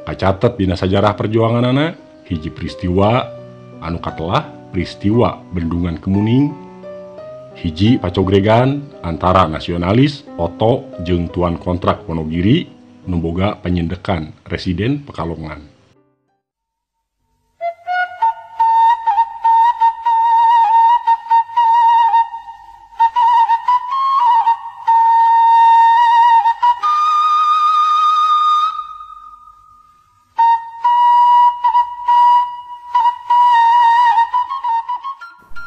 Kacatet dina sajarah perjuanganana hiji peristiwa anu katelah peristiwa Bendungan Kemuning, hiji pacogregan antara nasionalis Otto jeung tuan kontrak Wonogiri nu boga panyindekan Residen Pekalongan.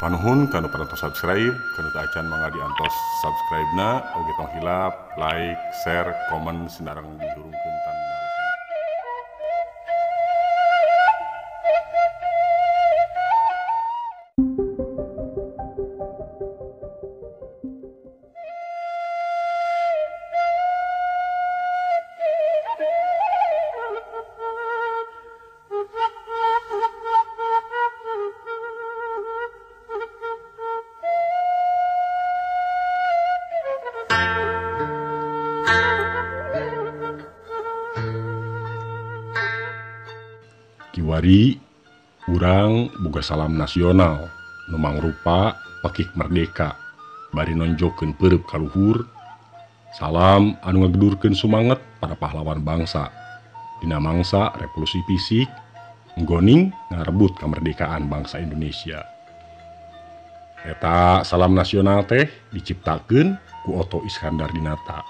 Panuhun kanu parantos subscribe, kanu teu acan mangga diantos subscribe-na, oge tong hilap, like, share, komen sinareng dihurungkeun tanda. Kiwari urang boga salam nasional nu mangrupa pekik merdeka bari nonjokeun peureub ka luhur, salam anu ngagedurkeun sumanget para pahlawan bangsa dina mangsa revolusi fisik nggoning ngarebut kemerdekaan bangsa Indonesia. Eta salam nasional teh diciptakeun ku Otto Iskandar Dinata,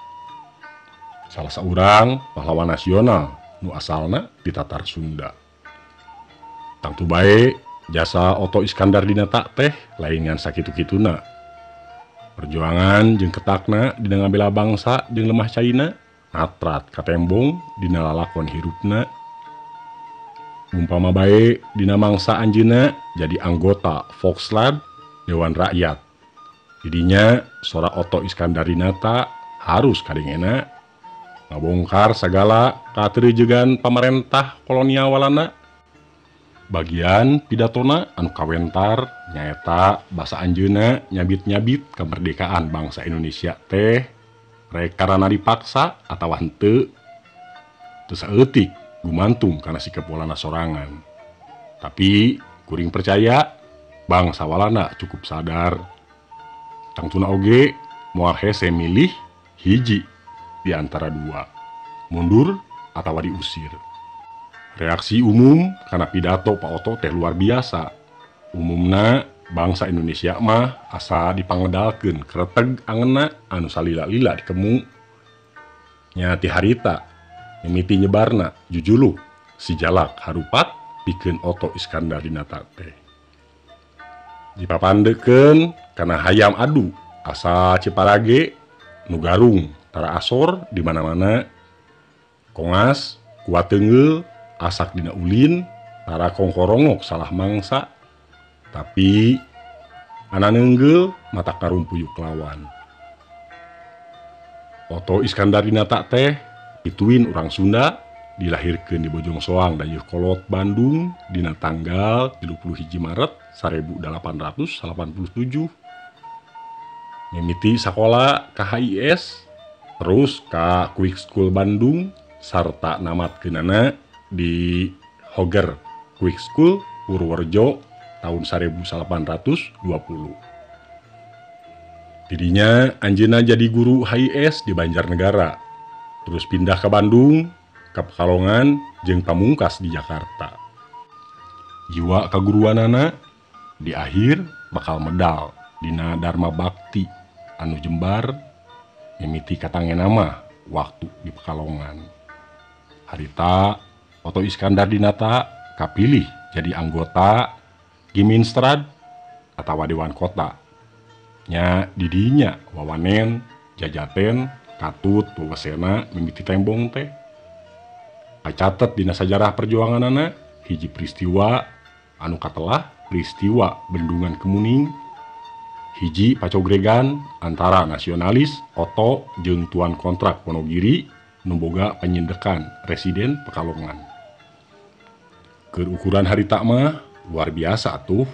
salah saurang pahlawan nasional nu asalna di Tatar Sunda. Tangtu bae jasa Otto Iskandar Dinata teh lain ngan sakitu-kituna. Perjuangan jeung ketakna dina ngabela bangsa jeung lemah caina natrat katembong dina lalakon hirupna. Umpama bae dina mangsa anjeunna jadi anggota Volkslab Dewan Rakyat. Didinya sora Otto Iskandar Dinata harus kadengena ngabongkar sagala katereujegan pamarentah kolonial Walanda. Bagian pidatona anu kawentar nyaeta basa anjeunna nyabit-nyabit kemerdekaan bangsa Indonesia teh rek karana dipaksa atawa henteu, teu saeutik gumantung kana sikap Walanda sorangan. Tapi kuring percaya bangsa Walanda cukup sadar. Tangtuna oge moal hese milih hiji di antara dua, mundur atawa diusir. Reaksi umum karena pidato Pak Otto teh luar biasa. Umumna bangsa Indonesia mah asa dipangedalkeun kreteg angeuna anu salila-lila dikemu. Nya ti harita mimiti nyebarna jujuluk si jalak harupat pikeun Otto Iskandar Dinata teh. Dipapandeukeun kana hayam adu asa Ciparage nu garung tara asor di mana-mana, kongas kuat teungeul asak dina ulin tara kongkorongok salah mangsa, tapi ana neunggeuh mata karumpuyuk lawan. Otto Iskandar Dinata teh pituin urang Sunda, dilahirkeun di Bojong Soang Dayeuhkolot Bandung dina tanggal 31 Maret 1887. Mimiti sakola ka HIS, terus ka Quick School Bandung sarta namatkeunana di Hoger Quick School Purworejo tahun 1820. Didinya anjeunna jadi guru HIS di Banjarnegara, terus pindah ke Bandung, ke Pekalongan, jeung pamungkas di Jakarta. Jiwa kaguruanana di akhir bakal medal dina Dharma Bakti anu jembar mimiti katangena mah waktu di Pekalongan. Harita Otto Iskandar Dinata kapilih jadi anggota Giminstrad atawa Dewan Kota. Nya didinya wawanen jajaten katut wewesena mimiti tembong teh. Kacatet dina sajarah perjuanganana hiji peristiwa anu katelah peristiwa Bendungan Kemuning, hiji pacogregan antara nasionalis Otto jeung tuan kontrak Wonogiri nu boga panyindekan Residen Pekalongan. Keur ukuran harita mah luar biasa atuh.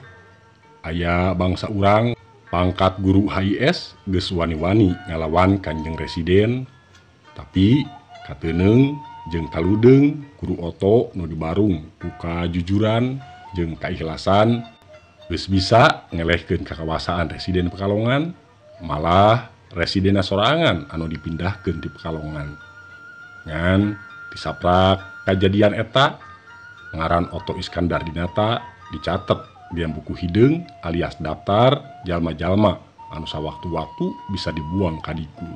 Aya bangsa urang pangkat guru HIS geus wani-wani ngalawan Kanjeng Residen, tapi kateuneng jeung taludeung Guru Otto nu dibarung ku kajujuran jeung kaikhlasan geus bisa ngelehkeun kakawasaan Residen Pekalongan, malah residena sorangan anu dipindahkeun di Pekalongan. Ngan disaprak kajadian eta ngaran Otto Iskandar Dinata dicatet di buku hideung alias daftar jalma-jalma anu sawaktu-waktu bisa dibuang ka diku.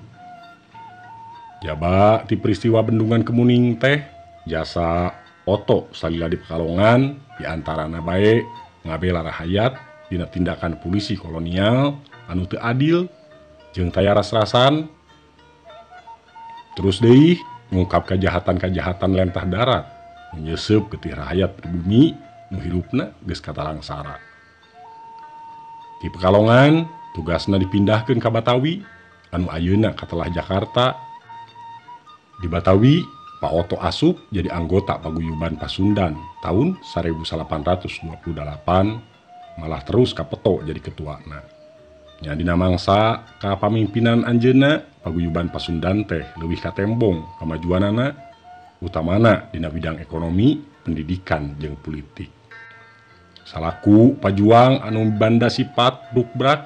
Jaba ti peristiwa Bendungan Kemuning teh jasa Otto salila di Pekalongan diantarana bae ngabela rahayat dina tindakan polisi kolonial anu teu adil jeung taya ras-rasan. Terus deui ngungkap kejahatan-kejahatan lentah darat nyeuseup getih rahayat pribumi nu hirupna geus katalangsara. Di Pekalongan tugasna dipindahkeun ka Batawi anu ayeuna katelah Jakarta. Di Batawi Pak Otto asup jadi anggota Paguyuban Pasundan tahun 1828, malah terus kapeto jadi ketuana. Nya dina mangsa kapamimpinan anjeunna Paguyuban Pasundan teh leuwih katembong kamajuanana, utamana dina bidang ekonomi, pendidikan jeung politik. Salaku pajuang anu banda sifat brukbrak,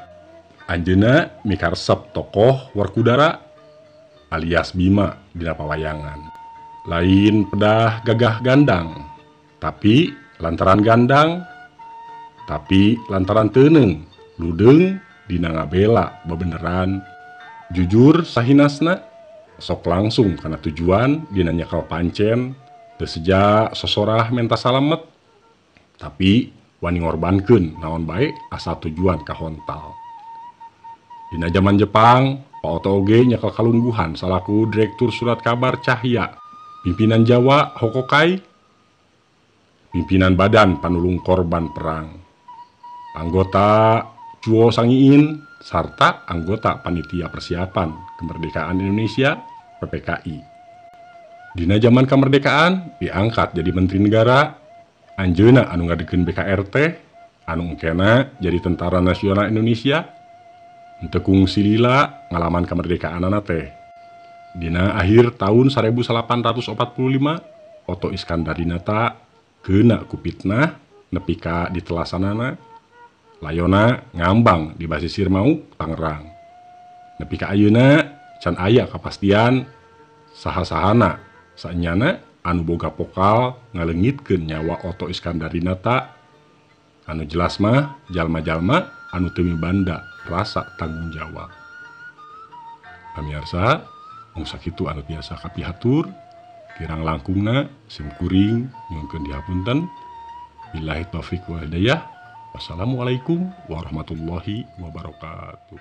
anjeunna mikaresep tokoh Werkudara alias Bima dina pawayangan. Lain pedah gagah gandang, tapi lantaran gandang, tapi lantaran teuneung, ludeung dina ngabela bebeneran, jujur sahinasna, sok langsung kana tujuan dina nyekel pancen, teu seja sosorah menta salamet, tapi wani ngorbankeun naon bae asal tujuan kahontal. Dina jaman Jepang, Pak Otto oge nyekel kalungguhan salaku direktur surat kabar Cahya, pimpinan Jawa Hokokai, pimpinan Badan Panulung Korban Perang, anggota Cuo Sangiin, sarta anggota Panitia Persiapan Kemerdekaan Indonesia PPKI. Dina jaman kemerdekaan diangkat jadi Menteri Negara, anjeunna anu ngadekeun BKRT, anu engkena jadi Tentara Nasional Indonesia, henteu kungsi lila ngalaman kemerdekaanana teh. Dina akhir tahun 1845, Otto Iskandar Dinata keuna ku fitnah nepi ka ditelasanana, layona ngambang di basisir Mauk Tangerang. Nepi ka ayeuna can aya kapastian saha-sahana saenyana anu boga pokal ngaleungitkeun nyawa Otto Iskandar Dinata. Anu jelas mah jalma-jalma anu teu mibanda rasa tanggung jawab. Pamirsa, mung sakitu anu biasa kapihatur, kirang langkungna sim kuring nyungkeun dihapunten. Billahi taufik wal hidayah. Wassalamualaikum warahmatullahi wabarakatuh.